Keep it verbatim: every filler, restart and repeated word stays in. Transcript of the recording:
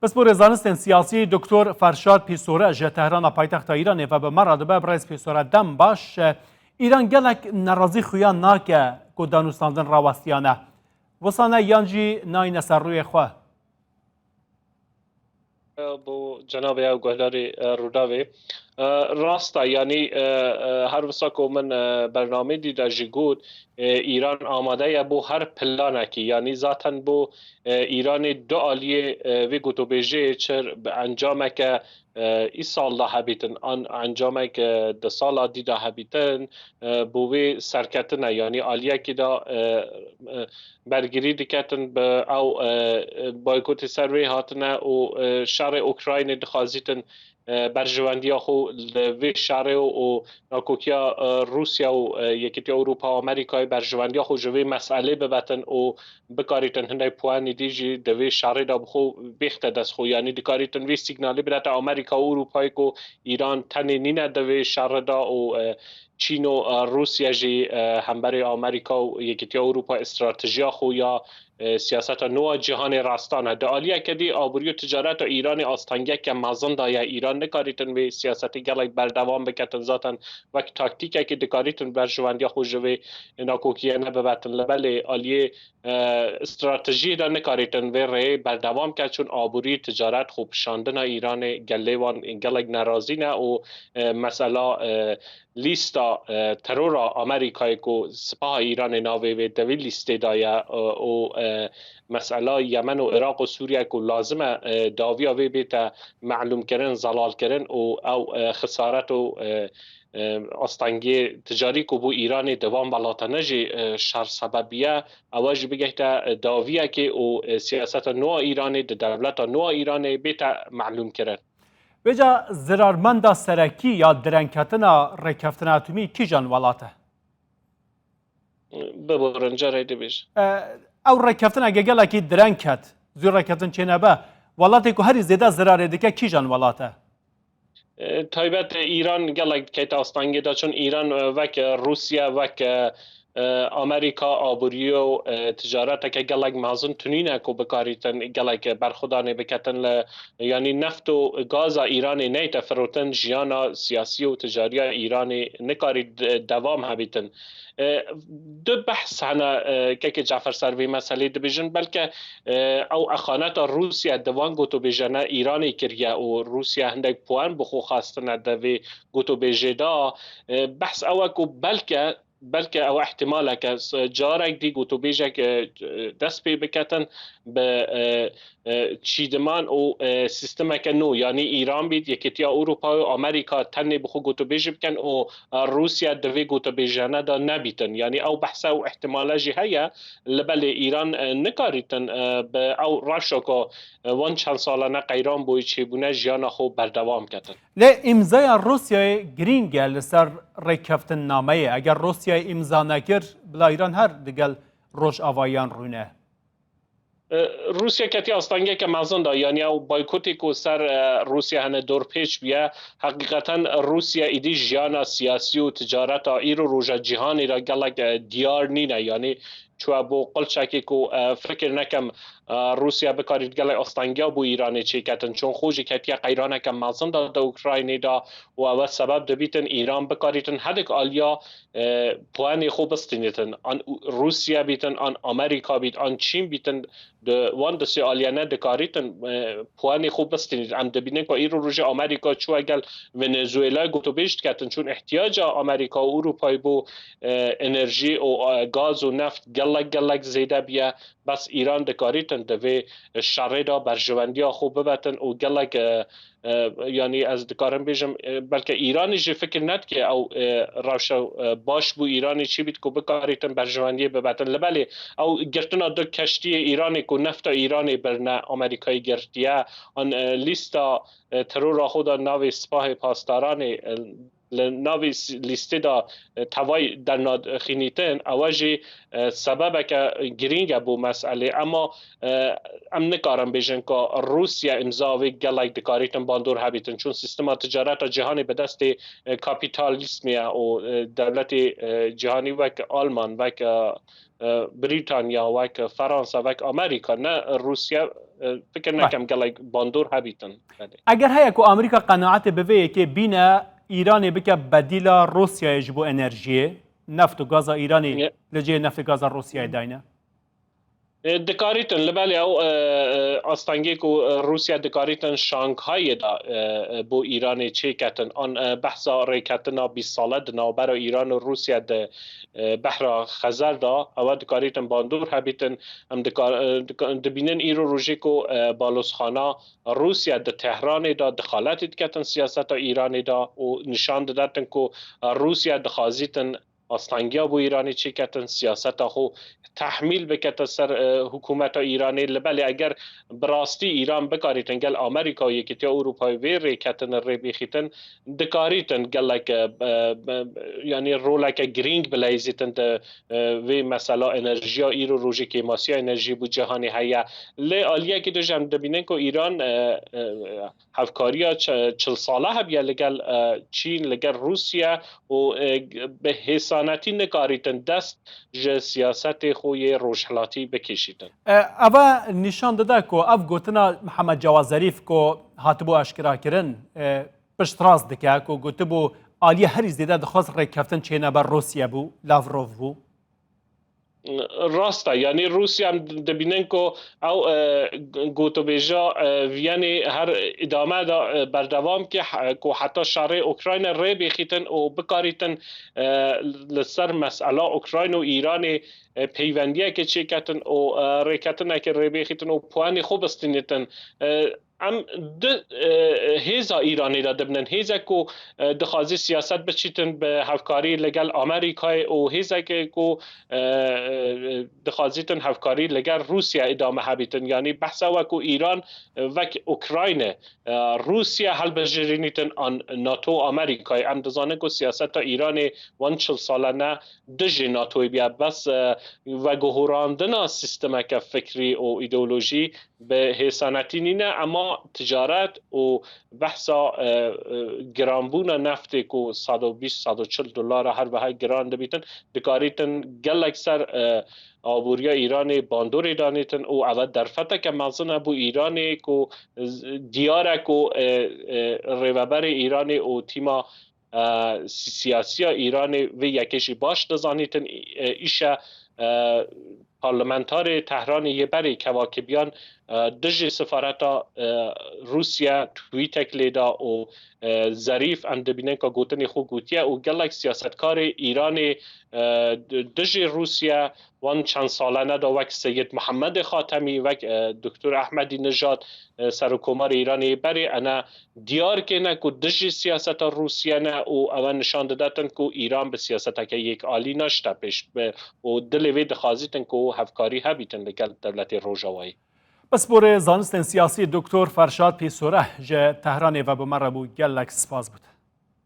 Pisporê zanistên siyasî Doktor Ferşad Pîsore ji Tehrana paytexta Îranê ve bi me re dibe. Birêz Pîsore, dem baş. Îran gelek nerazî xuya nake ku danûstandin rawestiyane. Wisa ne yan jî nayne ser rûyê xwe? Bo cenabê ew guhdarê, e, Rûdawê. E, rast e, yanî, e, e, her wisa ku min, e, bernamê dî de jî got, e, Îran amade ye bo her planekî. Yanî zaten bo, e, Îranê du aliyê, e, vê gotûbêjê çi bi encameke, e, îsal de hebîtin, an encamek, e, di sala dî de hebîtin, e, bo wê serketine, yanî aliyekî de, e, e, bergirî diketin, bi ew, e, e, boykotê ser wê hatine û, e, şerê Ukraynê dixwazîtin, e, berjewendiya xwe li vê şerê û, û nakokiya, e, Rûsya û, e, Yekîtiya Ewropa û Amerîkayê berjewendiya xwe ji vê meselê bibetin û bikarîtin hinek puanî dî jî di vê şerê de bi xwe bêxte dest xwe. Yanî dikarîtin vê sîgnalê bidete Amerîka û Ewropayê ku Îran tenê nîne di vê şerê de û, e, Çîn û, e, Rûsya jî, e, hemberê Amerîka û Yekîtiya Ewropa stratejiya xwe ya, e, siyaseta nû a cîhanê rastane. Di aliyeke dî aborî û ticareta Îranê astengiyeke mezin de ye. Îran nikarîtin vê siyasetê gelek berdewam biketin. Zaten wek taktîkekê dikarîtin berjewendiya xwe ji vê nakokiyê nebibetin. Li belê aliyê, e, stratejiyê de nikarîtin vê rêyê berdewam ke, çûn aborî, ticaret, xwepişandina Îranê gelê wan gelek nerazî ne û, e, mesela, e, lîsta, e, terora Amerîkayê ku sipaha Îranê navê wê di vê lîstê de ye, e, û, e, mesela Yemen û Iraq û Sûriye ku lazim e, e, dawiya vê bête melûmkirin, zelalkirin û ew, e, xisaret û, e, e, astengiyê ticarî ku bo Îranê di van welatane jî, e, şer sebeb biye, ew jî bigihte, e, dawiyekê û, e, siyaseta nû a Îranê di dewleta nû a Îranê bête melûmkirin. Vêca zirarmenda serekî ya direngketina rêkeftina atomî kîjan welat e? Biborin, carê dibêje. E, ew rêkeftin eke gelekî direng ket, zû rêkeftin çênebe, welatê ku herî zêde zirarê dike kîjan welat e? E, taybet Îran gelek dikeyte astengê de, çûn Îran, e, wek, e, Rûsya, wek, e, e, Amerîka aborî û, e, ticareteke gelek mezin tunîne ku bikarîtin gelek berxwedanê biketin li, yanî neft û gaza Îranê neyte firotin, jiyana siyasî û ticariya Îranê nikarî de-, devam hebîtin. E, du behs hene, e, kekê Cafer ser vê meselê dibêjin, belke, e, ew exaneta Rûsya di van gotûbêjene Îranê kiriye û Rûsya hindek puan bi xwe xwestine di vê gotûbêjê de. E, behs ew e ku belke, belke ew ihtimaleke s-, carek dî gotûbêjek, e, dest pê biketin bi, e, e, çîdiman û, e, sîstemeke nû, yanî Îran bît, Yekîtiya Ewropa û Amerîka tenê bi xwe gotûbêjî bikin û, e, Rûsya di vê gotûbêjene de nebîtin. Yanî ew behse û ihtimale jî heye, li belê Îran, e, nikarîtin, e, bi ew rewşa ku, e, wan çend salane qeyran boyî çêbûne jiyana xwe berdewam ketin. Lê îmzaya Rûsyayê girîng e li ser rêkeftinnameyê. Eger Rûsyayê îmza nekir, bila Îran her digel Rojavayiyan rûne. E, Rûsya ketiye astengeke mezin de, yanî ew boykotê ku ser, e, Rûsya hene dorpêç bûye. Heqîqeten Rûsya îdî jiyana siyasî û ticareta îro roja cîhanê de gelek, e, diyar nîne. Yanî çûye bo qilçekê ku, e, fikir nekem, e, Rûsya bikarît gelek astengiya bo Îranê çêketin. Çon xwe jî ketiye qeyraneke mezin de di Ukraynê de û ewe sebeb dibîtin Îran bikarîtin hedik aliya, e, puanê xwe bistînitin. An Rûsya bîtin, an Amerîka bît, an Çîn bîtin, di wan du sê aliyane dikarîtin, e, puanê xwe bistînitin. Em dibînin ku îro rojê Amerîka çûye gel Venezuela gotûbêj diketin, çûn ihtiyaca Amerîka û Ewropayê bo, e, enerjî û, e, gaz û neft gelek gelek zêde biye. Bes Îran dikarîtin di vê şerê de berjewendiya xwe bibetin û gelek, e, e, yanî ez dikarim bêjim, e, belke Îranê jî fikir nedike ew, e, rewşa, e, baş bû Îranê çi bît ku bikarîtin berjewendiyê bibetin. Li belê ew girtina du keştiyê Îranê ku nefta Îranê birine Amerîkayê girtiye, an, e, lîsta, e, terora xwe de navê Sipahê Pasdaranê, e, li navê s-, lîstê de, e, tevay dernaxînîtin, ewe jî, e, sebebeke girîng e bo meselê. Ema, e, em nikarin bêjin ku Rûsya îmza wê gelek dikarîtin bandor hebîtin. Çûn sîstema ticareta cîhanê bi destê, e, kapîtalîzmê ye û, e, dewletê, e, cîhanî wek Alman, wek, e, e, Brîtanya, wek Fransa, wek Amerîka, ne Rûsya, e, fikir Baş. nekem gelek bandor hebîtin. Belê. Eger heye ku Amerîka qenaetê bi vê yekê bîne, Îranê bike bedîla Rûsyayê ji bo enerjiyê, neft û gaza Îranê Ye- li cihê neft û gaza Rûsyayê dayne? E, dikarîtin, li belê ew, e, e, astengê ku, e, Rûsya dikarîtin Şanghayê de, e, e, bo Îranê çêketin, an, e, behsa rêketina bîst sale di navbera Îran û Rûsya di, e, Behra Xezer de, ewe dikarîtin bandor hebîtin. Em dikar-, e, dika-, dibînin îro rojê ku, e, balozxana Rûsya di Tehranê de dixaletî diketin siyaseta Îranê de û nîşan didatin ku, e, Rûsya dixwazîtin astengiya bo Îranê çêketin, siyaseta xwe tehmîl bikete ser, e, hikûmeta Îranê. Li belê eger bi rastî Îran bikarîtin gel Amerîka û Yekîtiya Ewropayê vê rêketinê rê bixîtin, dikarîtin gelek, e, e, e, yanî roleke girîng bileyzîtin di, e, vê mesela enerjiya îro rojê kêmasiya enerjiyê bo cîhanê heye. Lê aliyekî din jî em dibînin ku Îran, e, e, hevkariya çi-, çil sale hebiye li gel, e, Çîn, li gel Rûsya û, e, bi hêsanetî nikarîtin dest ji siyasetê xwe yê rojhilatî bikêşîtin. E, eva nîşan dide ku ev gotina Mihemed Cewad Zerîf ku hatibû aşkerakirin, e, piştrast dike ku gotibû aliyê herî zêde dixwest rêkeftin çênebe Rûsya bû, Lavrov bû. Rast e, yanî Rûsya em dibînin ku ew, e, gotûbêja, e, Viyanê her îdame de, e, berdewam ke, he-, ku heta şerê Ukrayna rê bêxîtin û bikarîtin, e, li ser mesela Ukrayna û Îranê, e, peywendiyeke çêketin û, e, rêketineke rê bêxîtin û puanê xwe bistînitin. E, Em di, e, hêza Îranê de dibinin. Hêzek ku, e, dixwaze siyaset biçîtin bi hevkarî li gel Amerîkayê û hêzekê ku, e, e, dixwazîtin hevkarî li gel Rûsya îdame hebîtin. Yanî behsa we ku Îran, e, wek Ukrayna, e, Rûsya helbijêrînîtin an NATO Amerîkayê. Em dizanin ku siyaseta Îranê wan çil sale ne dijî NATOyê bûye. Bes, e, veguhurandina sîstemeke fikrî û îdeolojî bi hêsanetî nîne, ema ticaret û behsa, e, e, giranbûna neftê ku sed û bîst, sed û çil dolara her wiha giran dibîtin, dikarîtin gelek ser, e, aboriya Îranê bandorê danîtin û ev derfeteke mezin e bo Îranê ku z-, diyar e ku, e, e, rêveberê Îranê û tîma e, si-, siyasiya Îranê vê yekê jî baş dizanîtin, e, îşe, e, parlamentarê Tehranê yê berê Kevakibiyan, e, dijî sefareta, e, Rûsya tweetek lê da û, e, Zerîf em dibînin ka gotinê xwe gotiye û gelek siyasetkarê Îranê, e, di-, dijî Rûsya wan çend salane da wek Seyid Muhammedê Xatemî, wek, e, Doktor Ahmedî Nijad, e, Serokkomarê Îranê yê berê, ene diyar kêne ku dijî siyaseta Rûsya ne û ewe nişan didetin ku Îran bi siyaseteke yêkalî naşite pêş bi û dilê vê dixwazîtin ku hevkarî hebîtin li gel dewletê Rojavayê. Pisporê Zanistên Siyasî Doktor Ferşad Pîrsoreh ji Tehranê ve bi me re bû. Gelek spas bût.